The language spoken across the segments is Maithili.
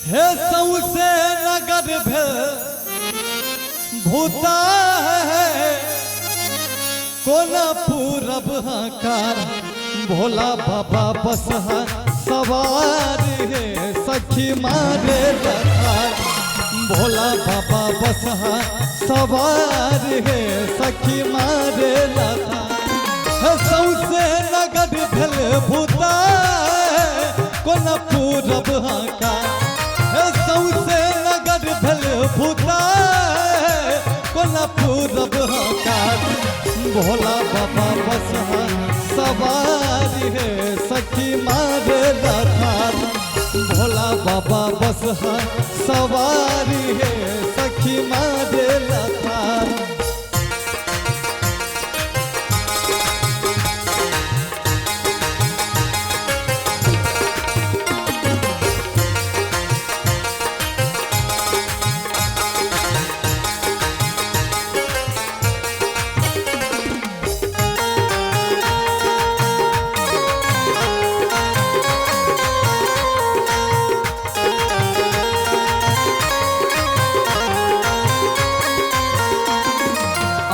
हे सौसे नगर भेल भूता है, कोना पूरब हकार भोला बाबा बसहा सवार हे सखी मारे लखार। भोला बाबा बसहा सवार हे सखी मारे लखार। हे सौसे नगर भेल भूता कोना पूरब हकार। हे सौसे नगर भेल भूता कोना पूरब हकार। भोला बाबा बसहा सवार हे सखी मारे लखार। भोला बाबा बसहा सवार हे सखी मारे लखार।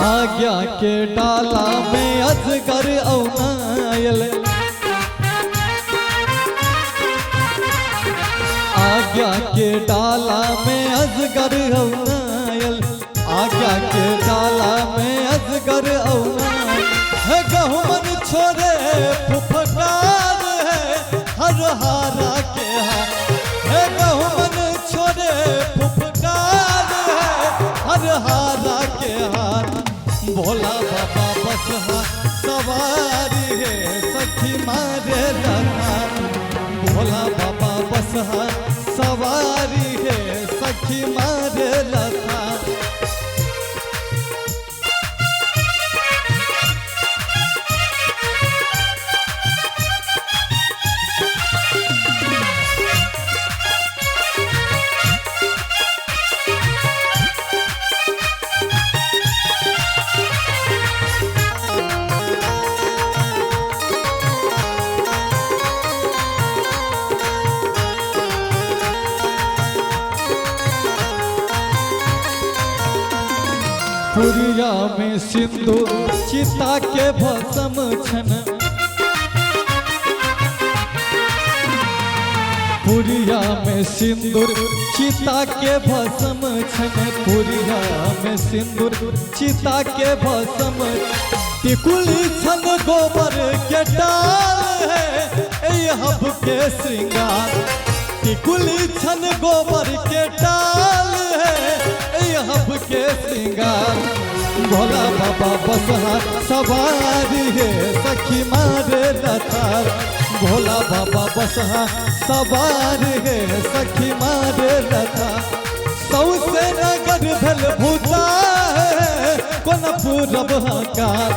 आज्ञा के डाला में अजगर औनायल। आज्ञा के डाला में अजगर औनायल। आज्ञा के डाला में अजगर औनायल। है गहुमन छोड़े फुफकार है हर हारा के हार। है गहुमन छोड़े फुफकार है हर हारा के हार। भोला बाबा बसहा सवारी है सखी मारे लखार। भोला बाबा बसहा सवारी है सखी मारे लखार। पुरिया में सिंधु चिता के भस्म छन। पुरिया में सिंदूर चिता के भस्म छन। पुरिया में सिंदूर चिता के भस्म। टिकुली छन गोबर के डाल है ए हब के श्रृंगार। टिकुली छन गोबर के डाल है ए हब के श्रृंगार। भोला बाबा बसहा सवारी है सखी मारे लखार। भोला बाबा बसहा सवार है सखी मारे लखार। सौसे नगर भेल भूता है कोना पूरब हकार।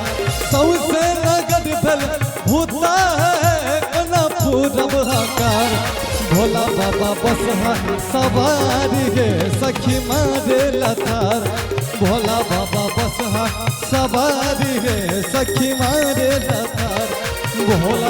सौसे नगर भेल भूता है कोना पूरब हकार। भोला बाबा बसहा सवारी है सखी मारे लखार। भोला बाबा बसहा सवारी है सखी मारे लखार। भोला